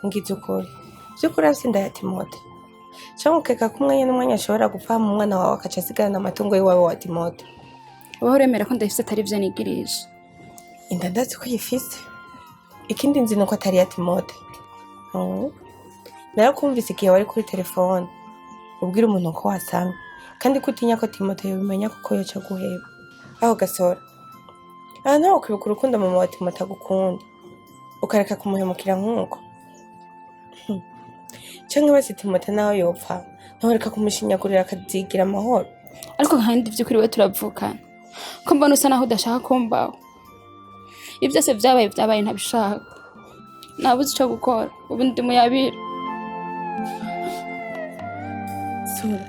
Ngize ukuri, vy'ukuri afise inda ya Timote, canke ukeka ko umwanya n'umwanya ashobora gupfa mu mwana wawe akaca asigarana amatungo y'iwabo wa Timote? Wowe uremera ko ndayifise atari ivyo nigirisha? Inda ndazi ko uyifise, ikindi nzi nuko atari iya Timote. Narakumvise igihe wari kuri telefone ubwira umuntu ko wasamye, kandi ko utinya ko Timote yobimenya kuko yoca aguheba. Aho gasora aha, ntawe kwibuka urukundo mama wa Timote agukunda, ukareka kumuhemukira nk'uko. Canke basi Timote naho yopfa, ntawereka kumushinyagurira akazigira amahoro. Ariko kandi vy'ukuri we turavukana, ko mbona usa naho udashaka kumbaho? Ibyo byose vyabaye vyabaye, ntabishaka, nabuze ico gukora, ubu ndi muyabira. Sora,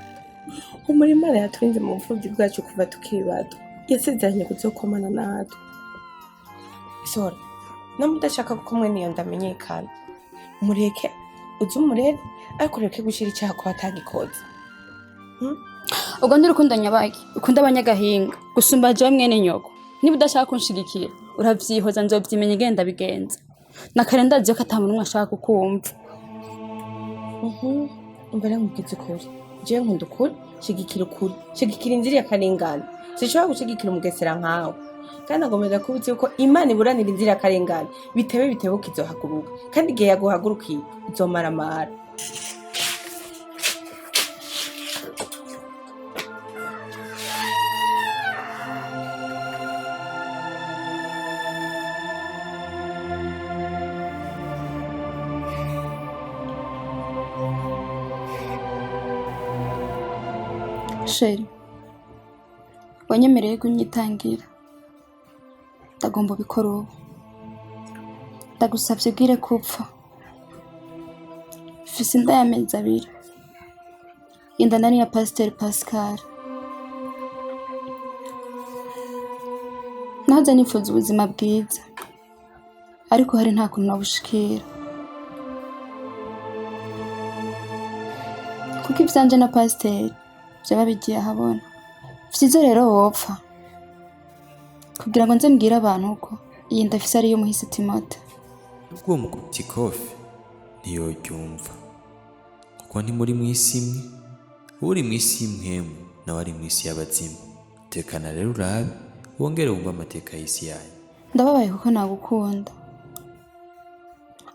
umurima yaturinze mu bupfuvyi bwacu kuva tukiri bato, yasezeranye kuzokomana natwe. Sora, namwe udashaka ko mwene iyo ndamenyekana, mureke uze umurere, ariko ureke gushira icaha kuba atagikoze. Ubwo ntirukundo nyabaki ukunda abanyagahinga gusumba jewe mwene nyoko. Niba udashaka kunshigikira uravyihoza, nzovyimenya igenda bigenza. Na kare ndazi ko ata muntu n'umwe ashaka kukumva. Umva rero nkubwize ukuri, jewe nkunda ukuri, shigikira ukuri, shigikira inzira y'akarengane. Sinshobora gushigikira umugesera nkawe, kandi agomeza kuba uzi yuko Imana iburanira inzira y'akarengane, bitebe bitebuka izohaguruka, kandi igihe yaguhagurukiye izomaramara. Chéri, wanyemereye kunyitangira, ndagomba ubikora ubu. Ndagusavye ubwire ko upfa. Mfise inda y'amezi 2, inda nari ya Pasiteri Pascal. Nahoze nifuza ubuzima bwiza, ariko hari nta kuntu nabushikira, kuko ivyanje na Pasiteri vyaba bigiye ahabona. Vyiza rero wopfa kugira ngo nze mbwire abantu ko iyi nda mfise ari iy'umuhisi Timote. Nubwo uwo mukubita ikofi ntiyoryumva, kuko ntimuri mu isi imwe. Uri mu isi y'impwemu nawe ari mu isi y'abazimu. Tekana rero urabe wongere wumve amateka y'isi yanyu. Ndababaye kuko nagukunda,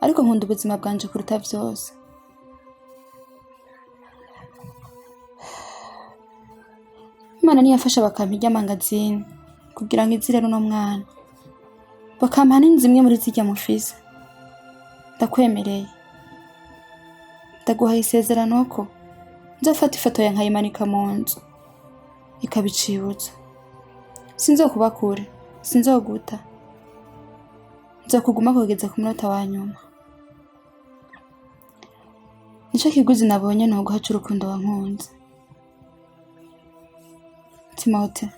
ariko nkunda ubuzima bwanje kuruta vyose. Imana niyafasha bakampa irya mangazini kugira ngo izire runo mwana, bakampa n'inzu imwe muri zirya mufise. Ndakwemereye, ndaguhaye isezerano ko nzofata ifoto ya nkayimanika mu nzu ikaba icibutso. Sinzokuba kure, sinzoguta, nzokuguma kugeza ku munota wa nyuma. Nico kiguzi nabonye noguha c'urukundo wankunze. Timote,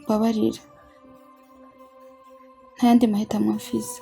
mbabarira, nta yandi mahitamwo mfise.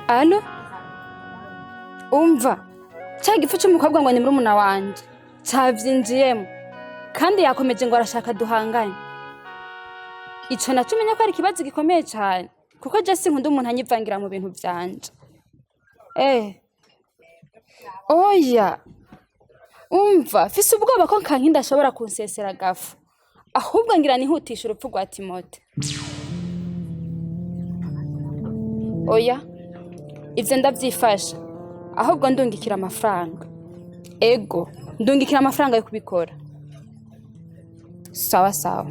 Alo, umva. Cya gifu cy'umukobwa ngo ni murumuna wanje cyavyinjiyemo, kandi yakomeje ngo arashaka duhanganye. Ico naco umenya ko ari ikibazo gikomeye cane, kuko je sinkunda umuntu anyivangira mu bintu vyanje. Oya, umva fise ubwoba ko Kankindi ashobora kunsesera agafu, ahubwo ngira nihutisha urupfu rwa Timote. Oya, ivyo ndavyifasha, ahubwo ndungikira amafaranga. Ego, ndungikira amafaranga yo kubikora. Sawa sawa.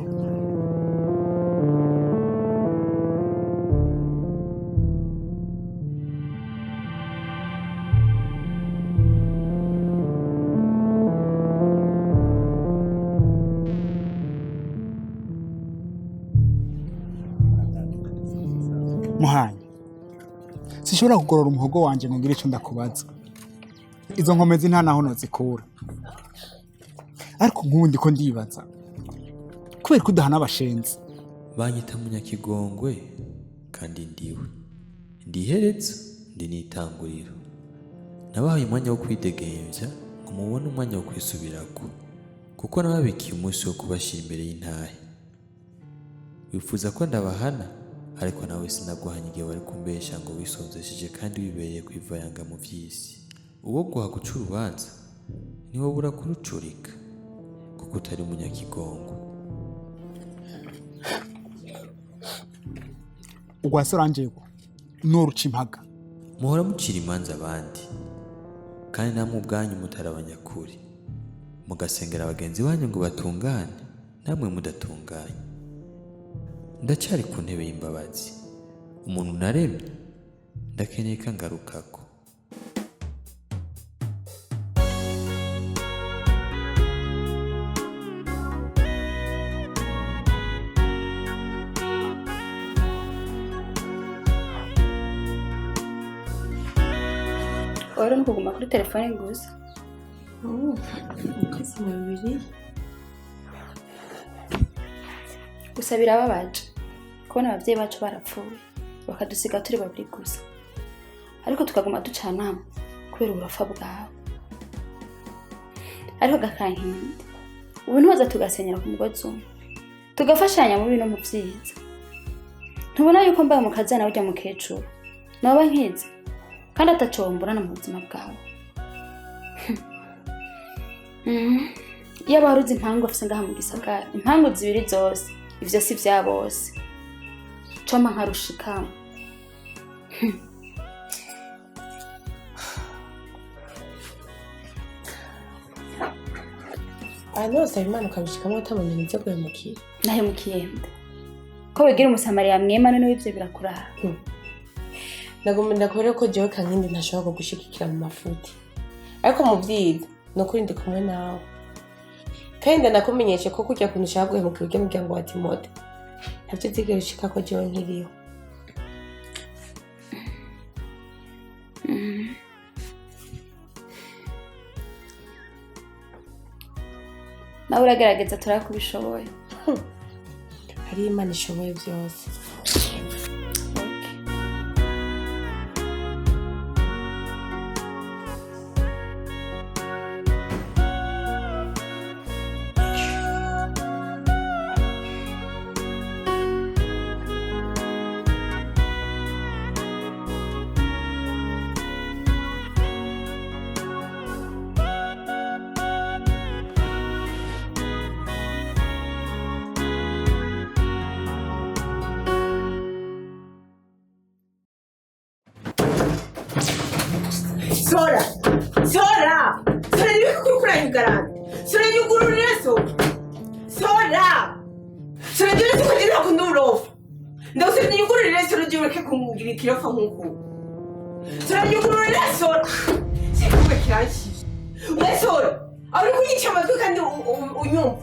Muhanyi, sinshobora kugorora umuhogo wanje ngo ngire ico ndakubaza. Izo nkomezi nta naho nozikura. Ariko nk'ubu ndiko ndibaza kubera ko udahana abashenzi. Banyita munyakigongwe kandi ndiwe, ndi iherezo, ndi n'itanguriro. Nabahaye umwanya wo kwidegemvya ngo mubone umwanya wo kwisubirako, kuko nababikiye umunsi wo kubashyira imbere y'intahe. Wifuza ko ndabahana, ariko nawe sinaguhanye igihe wari kumbesha ngo wisonzesheje kandi wibereye kwivayanga mu vy'isi. Uwo guha guca urubanza ntiwobura kurucurika, kuko utari umunyakigongwe. Urwa Soranjego noruca impaga. Muhora mucira imanza abandi, kandi namwe ubwanyu mutari abanyakuri, mugasengera bagenzi banyu ngo batungane, namwe mudatunganye. Ndacyari ku ntebe y'imbabazi, umuntu naremye ndakeneye ko angarukako. Wari uri kuguma kuri telefone gusa? Umukozi babiri. Gusa birababaje kubona ababyeyi bacu barapfuye bakadusiga turi babiri gusa, ariko tukaguma ducanama kubera uburofa bwawe. Ariko Gakankindi, ubu ntiwaza tugasenyera ku mugozi umwe, tugafashanya mu bintu mu vyiza. Ntubona yuko mbaye umukazana urya mukecuru noba nkize kandi ataco womburana mu buzima bwawe. Iyo wari uzi impangu afise ngaha mu gisagara, impangu zibiri zose, ivyo si vya bose. Coma nkarushikamo. Ahantu hose Habimana ukabishikamo utabonye ivyo guhemukira. Nahemukiye nde? Ko wigira umusamariya mwema none w'ivyo birakuraba. Nagomba ndakubwira ko jewe Kankindi ntashobora kugushigikira mu mafuti, ariko mu vyiza ni ukuri ndi kumwe nawe. Kandi ndanakumenyeshe ko kurya kuntu ushaka guhemukira urya muryango wa Timote ntavyo uzigera ushika ko jewe nkiriho. Nawe uragerageza turakubishoboye. Hariyo Imana ishoboye vyose. Sora! Sora! Sora niwe kuri kuranyugarana. Sora nyugururire so. Sora! Sora njyewe sikugira ngo ndurofa. Ndagusabye nyugururire sora njyewe ureke kungira ikirofa nkuku. Sora nyugururire sora. Sikuwe kiranshyishye. We sora! Aho uri kunyica amatwi kandi unyumva.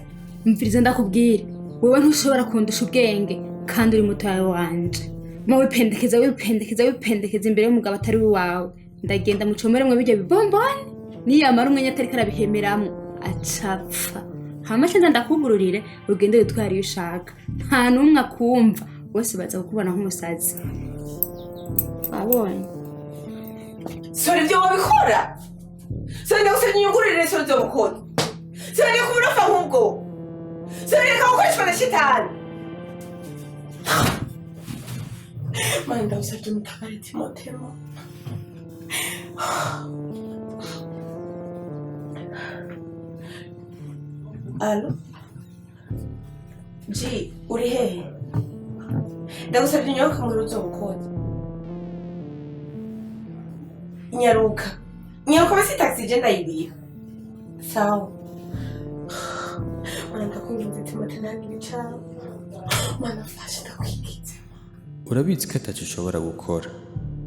Mviriza ndakubwira, wewe ntushobora kundusha ubwenge kandi uri mutoya wanje. Ma wipendekeza wipendekeza wipendekeza imbere y'umugabo atari uwawe. Ndagenda mucomere mwe bijya bibombone, niyamara umwanya atariko arabihemeramwo acapfa. Hama nza ndakugururire ugende witware iyo ushaka, nta n'umwe akumva, bose baza kukubona nk'umusazi. Wabonye? Sora ibyo wabikora? Sora, ndagusabye unyungururire. Sora, uzobukora. Sora, reka uburofa nk'ubwo. Sora, reka gukoreshwa na shitani. Mana, ndagusabye umutabare Timoteo. Alo G, uri hehe? Ndagusabye unyaruka muhira uzobukora. Nyaruka, nyaruka basi, taxi je ndayibika. Sawa. Mana, ndakwinginze, Timote ntagire icawe. Mana, fasha, ndakwinginze. Urabizi ko ataco ushobora gukora.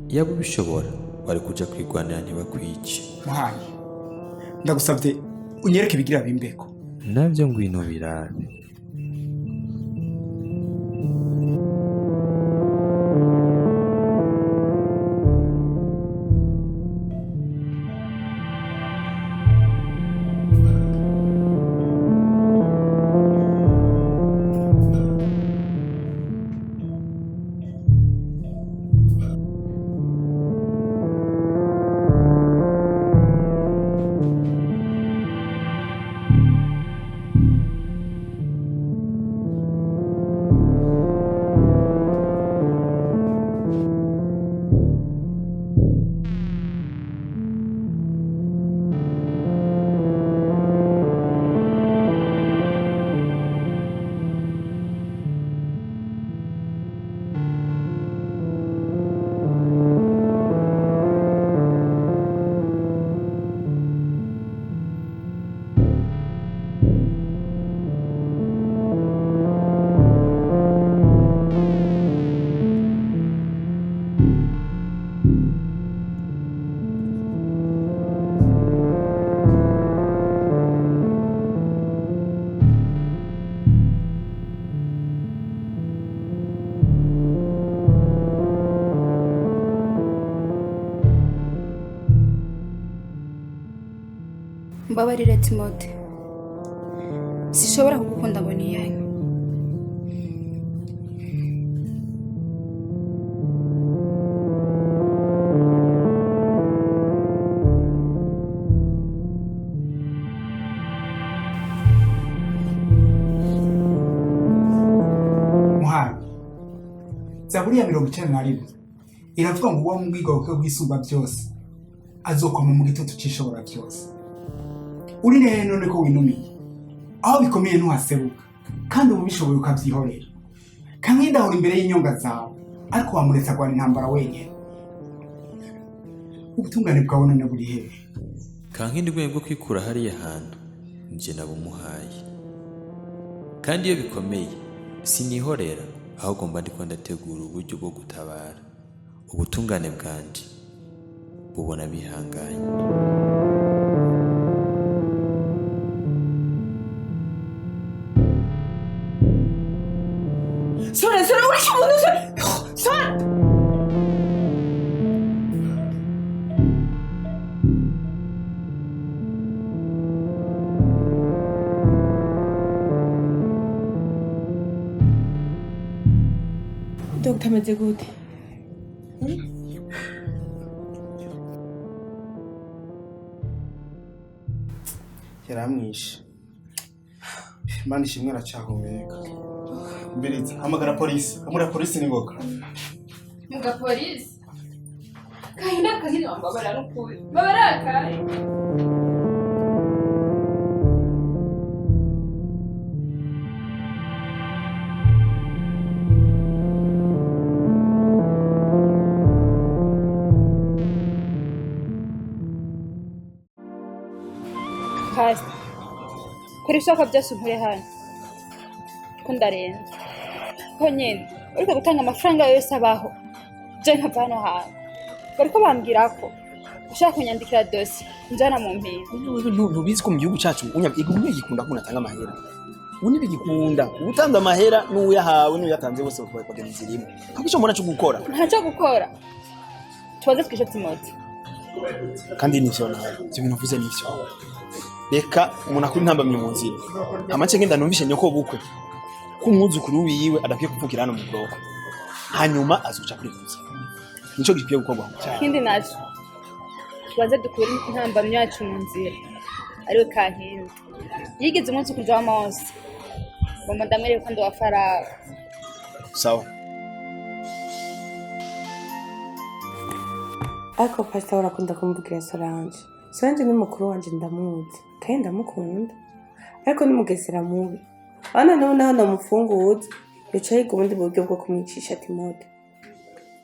Iyaba ubishobora wari kuja kwigwanira ntibakwice. Muhanyi, ndagusabye unyereke ibigira bimbeko. Navyo ngwino birabe. Mbabarire Timote, sishobora kugukunda ngo niyanyu. Muhanyi, Zaburi ya 91 iravuga ngo uwo mu bwigoke bw'Isumba Byose azokoma mu gitutu c'Ishobora Byose. Uri hehe none ko winumiye? Aho bikomeye ntuhaseruka, kandi uba ubishoboye ukabyihorera. Kamwe ndahora imbere y'inyonga zawe, ariko wamuretse agwana intambara wenyine. Ubutungane bwawe none buri hehe? Kankindi, ubwenge bwo kwikura hariya hantu nje nabumuhaye. Kandi iyo bikomeye sinihorera, ahubwo mba ndiko ndategura uburyo bwo gutabara. Ubutungane bwanje bubona bihanganye. Sora, Sora, urishe umuntu. Sora, Sora! Dogita, ameze gute? Yaramwishe. Imana ishimwe, aracahumeka. Mbiriza, hamagara polisi, hamagara polisi ningoga. Muga polisi kahinda kahini, wambabara n'ukuri, mbabara akahe. Pastor, kora ibishoboka byose unkure hano ko ndarenze ko nyene uriko gutanga amafaranga yose abaho, je nkava hano hantu. Bariko bambwira ko ushaka kunyandikira dossier njana mu mpinga. Ntubizi ko mu gihugu cyacu igihugu gikunda ko umuntu atanga amahera? Ubu ntibigikunda. Utanze amahera n'uyahawe n'uyatanze bose bakagenda inzira imwe. Ntabwo icyo mbona cyo gukora. Ntacyo gukora, tubaze twishe Timoti. Kandi nivyo nawe, ivyo bintu uvuze nivyo. Reka umuntu akura intambamyi mu nzira, amace ngenda numvishe nyoko bukwe ko umwuzukuru wiwe adakwiye kuvukira hano mu buroko, hanyuma azoca kuri kuza. Nico gikwiye gukorwa. Ikindi naco, Tubanze dukure intambamyi yacu mu nzira, ariwe Kahinda. Yigize umwuzukuruza wa Mose. Ngomba ndamwereke ko ndi uwa Farawo. Sawa. Ariko pastor urakunda kumubwira Solange. Solange ni mukuru wanje, ndamuzi kandi ndamukunda, ariko ni mugesera mubi. Bana nawe naho namufunguza yoca yiga ubundi buryo bwo kumwicisha Timote.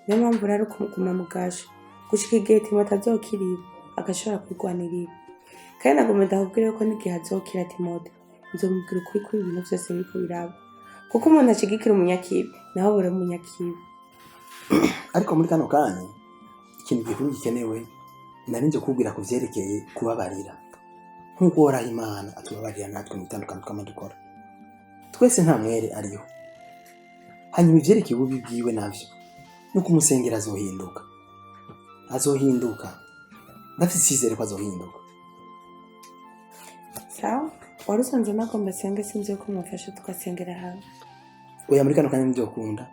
Niyo mpamvu rero kumuguma mu gasho gushika igihe Timote azokirira agashobora kwigwanirira. Kandi nagomba ndakubwire ko n'igihe azokira Timote nzomubwira ukuri kuri ibintu vyose biriko biraba, kuko umuntu ashigikira umunyakibi nawe abura umunyakibi. Ariko muri kano kanya ikintu gikuru gikenewe nari nje kubwira ku vyerekeye kubabarira, nk'uko Uhoraho Imana atubabarira natwe mu itandukano twama dukora. Twese nta mwere ariho. Hanyuma ivyerekeye ububi bwiwe navyo nuko umusengera azohinduka, azohinduka, ndafise icizere ko azohinduka. Sawa, wari usanze nagomba senge, sinzi yuko mumfasha tugasengera hamwe. Oya, muri kano kanya ntivyokunda,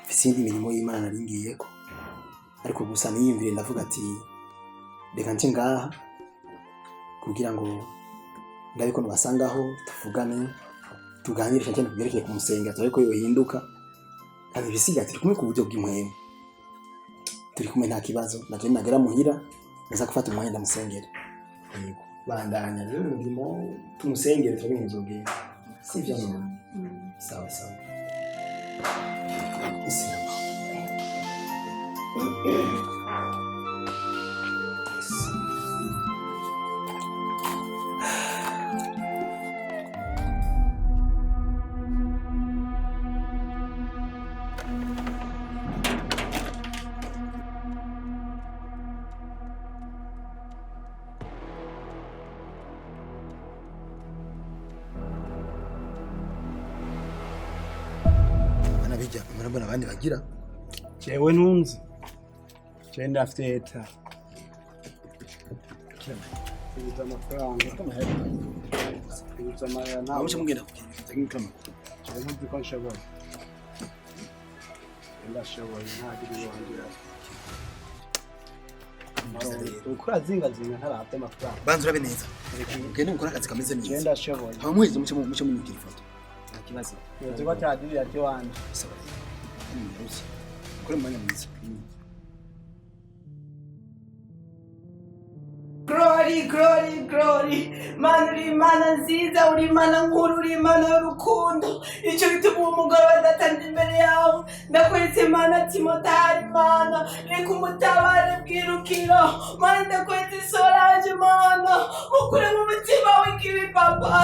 mfise iyindi mirimo y'Imana nari ngiyeko, ariko gusa niyumvire ndavuga ati reka nce ngaha kugira ngo ndabe ko nubasangaho tuvugane, tuganire cyane cyane kubyerekeye kumusengera, turabe ko yohinduka. Kandi ibisigaye turi kumwe ku buryo bw'impwemu, turi kumwe nta kibazo. Naje nagera muhira ndaza gufata umwanya ndamusengera. Yego, bandanya rero umurimo, tumusengere turabe ntizogenda, sivyo none? Sawa sawa. Isirama. Bana bijya murabona abandi bagira. Jewe ntunzi, jewe ndafyeta ubuze amafaranga, ubuze amahera nawe. Amuce mugenda kugenda. Jewe ntuzi ko nshoboye, ndashoboye ntagira iwanjye. Uko urazingazinga ntarabye amafaranga. Banza urabe neza. Ugende mukora akazi kameze Jewe neza. ndashoboye. Hama muheze muce muce munyugira ifoto. Nta kibazo. Uzi ko atadiriya ry'iwanje. Sawa. Muzi. Kuri umwanya mwiza. Glory, glory, glory. Mana, uri Imana nziza, uri Imana nkuru, uri Imana y'urukundo. Icyo gituma uwo mugoroba ndatanze imbere yawe. Ndakweretse Mana Timotari, Mana. Reka umutabare bwirukiro. Mana, ndakweretse Solange, Mana. Mukure mu mutima w'ikibi, Papa.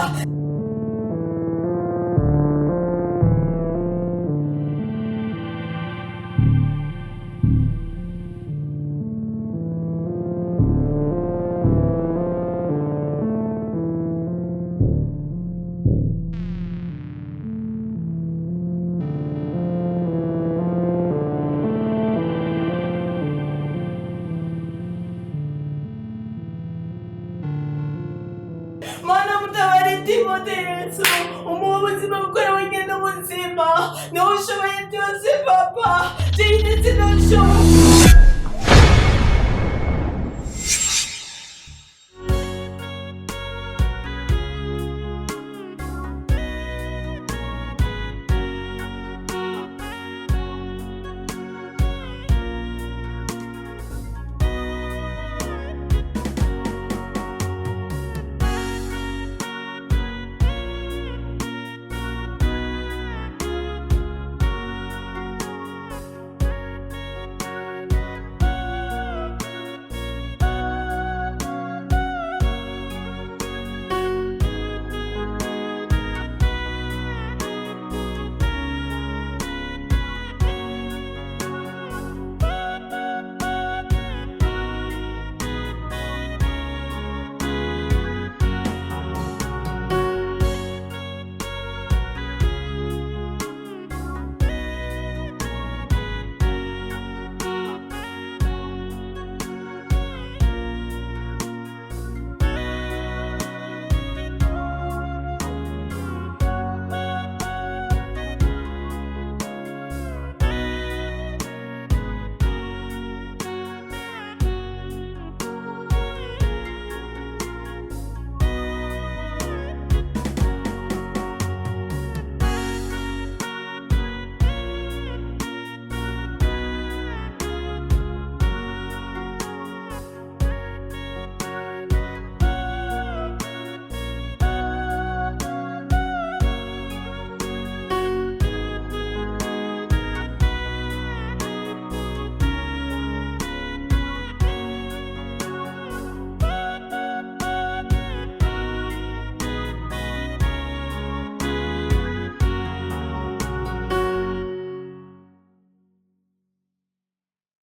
Mana, mutabare Timote Yesu, umuhe ubuzima bukora wenyine ubuzima. Niwe ushoboye byose, Papa. Jewe ndetse ntushoboye.